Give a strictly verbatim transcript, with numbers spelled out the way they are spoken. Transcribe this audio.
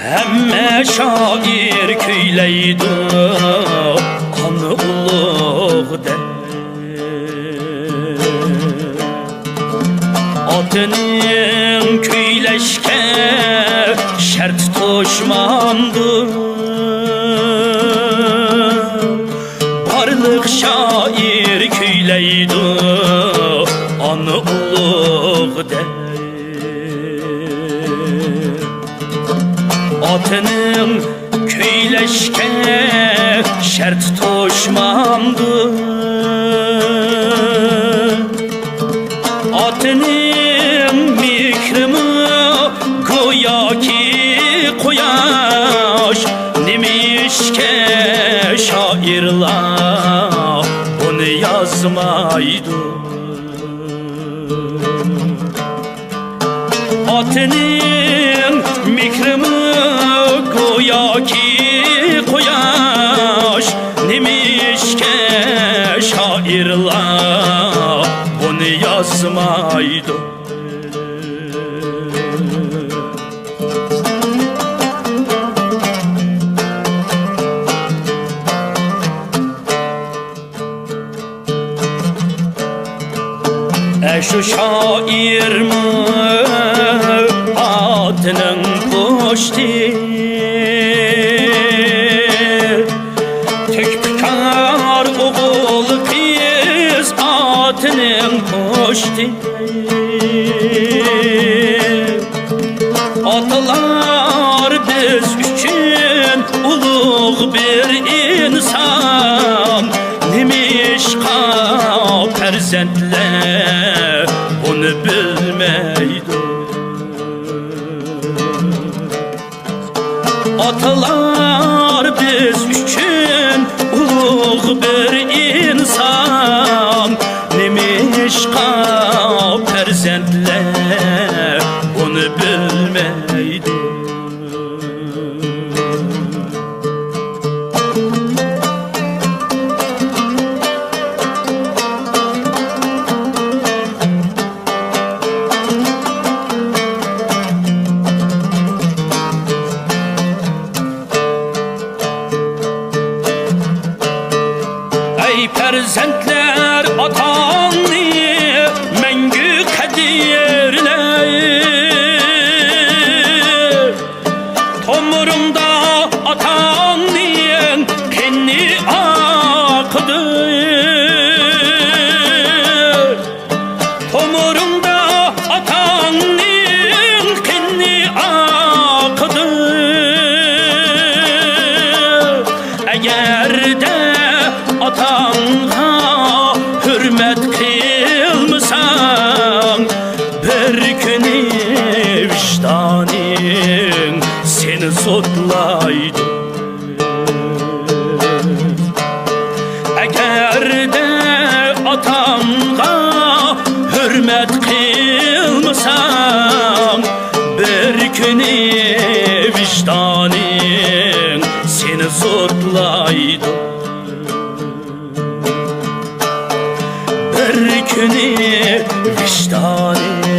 ھەممە شائىر كۈيلەيدۇ ئانا ئۇلۇغ دەپ. ئاتىنىڭ كۈيلەشكە شەرت توشمامدۇ؟ بارلىق شائىر كۈيلەيدۇ ئانا ئۇلۇغ دەپ. ئاتىنىڭ كۈيلەشكە شەرت توشمامدۇ؟ ئاتىنىڭ مېھرىمۇ گوياكى قۇياش، نېمىشقا شائىرلار بۇنى يازمايدۇ؟ ئاتىنىڭ مېھرىمۇ گوياكى قۇياش، نېمىشقا شائىرلار بۇنى يازمايدۇ؟ ئەشۇ شائىرمۇ ئاتىنىڭ پوشتى، تۆھپىكار ئوغۇل قىز ئاتىنىڭ پوشتى. ئاتىلار بىز ئۈچۈن ئۇلۇغ بىر ئىنسان، نېمىشقا پەرزەنتلەر بۇنى بىلمەيدۇ؟ ئاتىلار بىز ئۈچۈن ئۇلۇغ بىر ئىنسان، نېمىشقا پەرزەنتلەر بۇنى بىلمەيدۇ؟ ئەي پەرزەنتلەر، ئاتاڭنى مەڭگۈ قەدىرلە. تومۇرۇڭدا ئاتاڭنىڭ قېنى ئاقىدۇ. تومۇرۇڭدا ئاتاڭنىڭ قېنى ئاقىدۇ. ئەگەردە ئاتاڭغا ھۆرمەت قىلمىساڭ، بىر كۈنى ۋىجدانىڭ سېنى سوتلايدۇ. ئەگەردە ئاتاڭغا ھۆرمەت قىلمىساڭ، بىر كۈنى ۋىجدانىڭ سېنى سوتلايدۇ. بىر كۈنى ۋىجدانىڭ